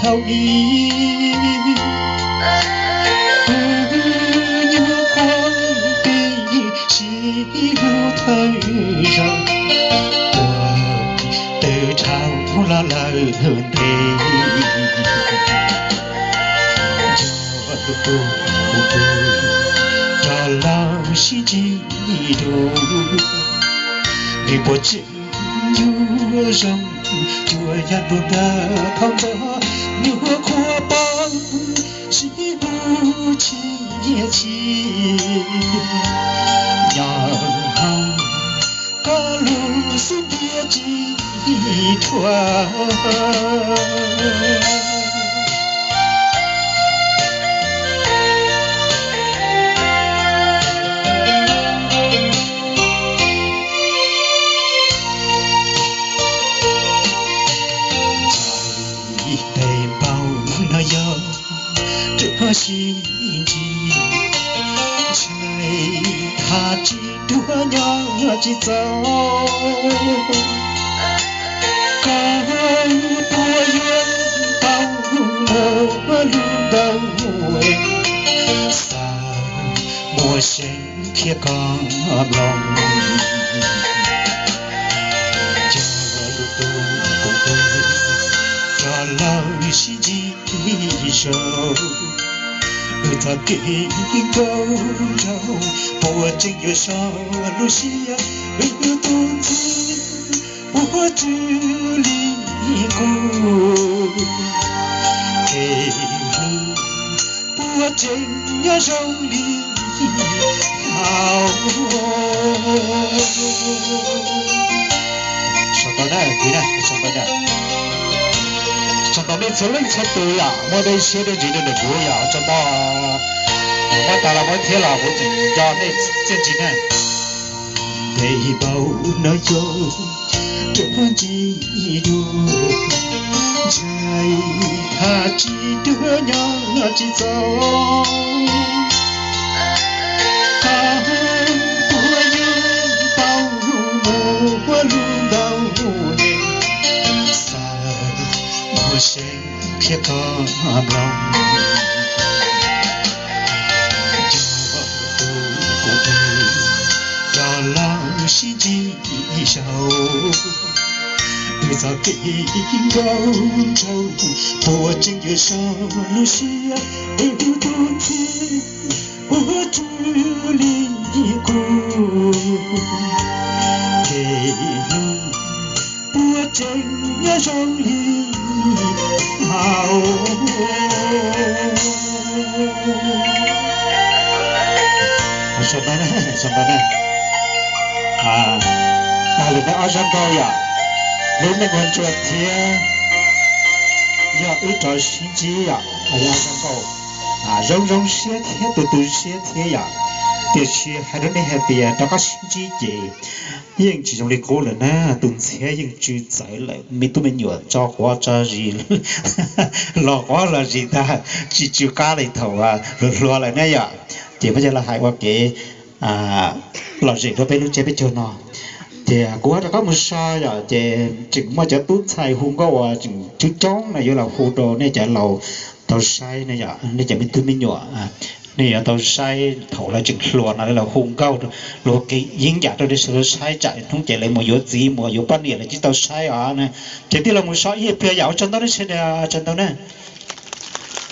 tau ib, kuv nyuam qhuav pib sib hlub thawj zaug, ua tw rhau loj lawm ntev, nco lub tug kuv pw, coj los sib ntsib dua, nws puas tseem yuav zoo, cuag yog ntuj nag thaum ntxov, nyuam qhuav paub sib hlub chim chim, nyob hauv koj lub xub ntiag tsis dhuav. Txhais tes npau no yog rau sib ntsib, ntshai has tsis duav nyob tsis txaus, koj puas yuav tau muaj lub ntaub, xav muaj seev qhia koj mloog, coj lub tug kuv pw, coj los sib ntsib zaum, wb txoj kev nkauj nraug, puas tseem yuav so lub siab, wb tus ntxhiab puas tsw li qub, kev hlub puas tseem nyob zoo li thaum. Sau ntau na, sau ntau na, sau ntau nej txhua leej txhua tus yom, muaj dej siab dej ntsws rau ntawm kuv yom, sau ntau. Muab tas los muab thiab los kuv tseem nco nej txiaj ntsig na. Tes npau no yog rau ntsib dua, ntshai has tsis duav nyob tsis txaus, koj puas yuav tau muaj lub ntaub, xav muaj seev qhia koj mloog, coj lub tug kuv pw, coj los sib ntsib zaum, wb txoj kev nkauj nraug, puas tseem yuav so lub siab, wb tus ntxhiab puas tsw li qub, kev hlub puas tseem nyob zoo li thaum. Sau ntau na, sau ntau na. Tag lawm na ob zaj nkauj yom, hlub nej ua ntsuag thiab yog wb rov sib ntsib yom, ob zaj nkauj zoo zoo siab thiab tu tu siab thiab yom. Tiam sis hais rau nej hais tias rov qab sib ntsib ces yeej tsis zoo li qub lawm na, tus ntxhiab yeej tsw txawv lawm, me tub me nyuam tso quav tso zis los quav los zis tag, tsis tsw qab li thaum hluas hluas lawm na yom. Ces muab coj los hais ua kev lom zem rau peb lub tsiab peb caug no. Ces kuv ho rov qab mus so yom, ces tseem muaj cov tub ntxhais hu nkauj uas tseem coob coob no yuav los hu rau nej cov laus tau saib na yom, nej cov me tub me nyuam, nej yuav tau saib thaum lawv tseem hluas no lawv hu nkauj, lawv hu kev yeeb yam rau nej sawv daws saib, tsam hnub ces lawv mus yuav txiv mus yuav poj niam lawv tsis tau saib os. Ces tij laug mus so ib pliag yom, ua tsaug ntau nej sawv daws, tsaug ntau na.